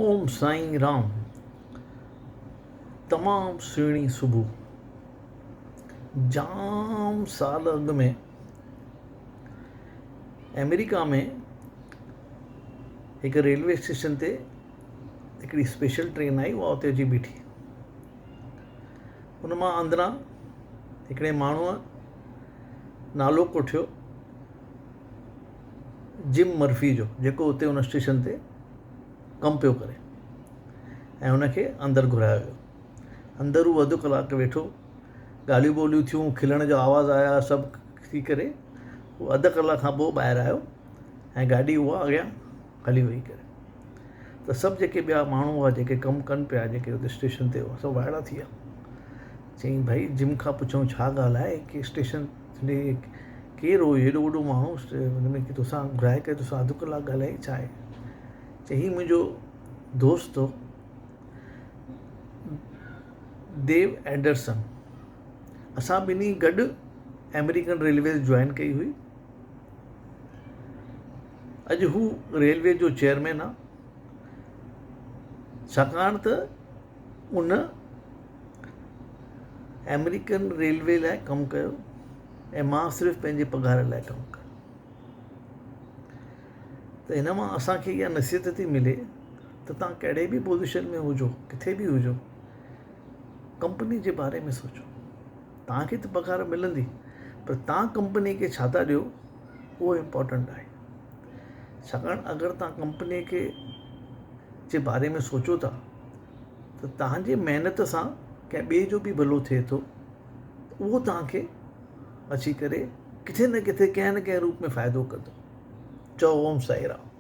اوم سائين رام تمام سهڻي صبح جام سال اڳ ۾ آمريڪا ۾ هڪ ريلوي اسٽيشن تي هڪڙي اسپيشل ٽرين آئي اها اتي اچي بيٺي ان مان اندران هڪڙي ماڻهوء نالو ڪوٺيو جم مرفي جو جيڪو اتي ان اسٽيشن تي ڪم پيو ڪري ۽ ان کي اندر گهرايو ويو. اندر هو اڌ ڪلاڪ ويٺو، ڳالهيون ٻولهيون ٿيون، کلڻ جا آواز آيا، سڀ ٿي ڪري هو اڌ ڪلاڪ کان پوء ٻاهر آيو ۽ گاڏي اها اڳيان هلي وئي ڪري ته سڀ جيڪي ٻيا ماڻهو هئا جيڪي ڪم ڪن پيا جيڪي اتي اسٽيشن تي هئا سڀ وائڙا ٿي ويا. چيائين ڀائي جم کان پڇون ڇا ڳالهه آهي ڪي اسٽيشن تي ڪير هو هيڏو وڏو ماڻهو هن ۾ توسان گهرائي ڪري توسان اڌ ڪلاڪ ڳالهائي ڇا آهي؟ چي هي منهنجو دوست هو ديو اينڊرسن اسان ٻنهي گڏ آمريڪن ريلويز جوائن ڪئي هئي اڄ هو ريلوي جو چيئرمين آهي ڇاڪاڻ ته ان آمريڪن ريلوي لاء ڪم ڪيو ۽ مان صرف پنهنجي پگهار لاء ڪم ڪيو ته هن مان اسان کي اها نصيحت ٿي ملي ته توهان ڪهڙي به پوزيشن ۾ هجو ڪٿي به هجو ڪمپني جي باري ۾ سوچو توهان کي ته پگهار ملندي پر توهان ڪمپني کي ڇا ٿا ڏيو اهو امپورٽنٽ آهي ڇاڪاڻ اگر توهان ڪمپني کي جي باري ۾ سوچو ٿا ته توهان جي محنت سان ڪنهن ٻئي جو به ڀلو ٿئي ٿو اهو توهان کي اچي ڪري ڪٿي نه ڪٿي ڪنهن نه ڪنهن روپ ۾ فائدو ڪندو. چئو اوم سائي رام.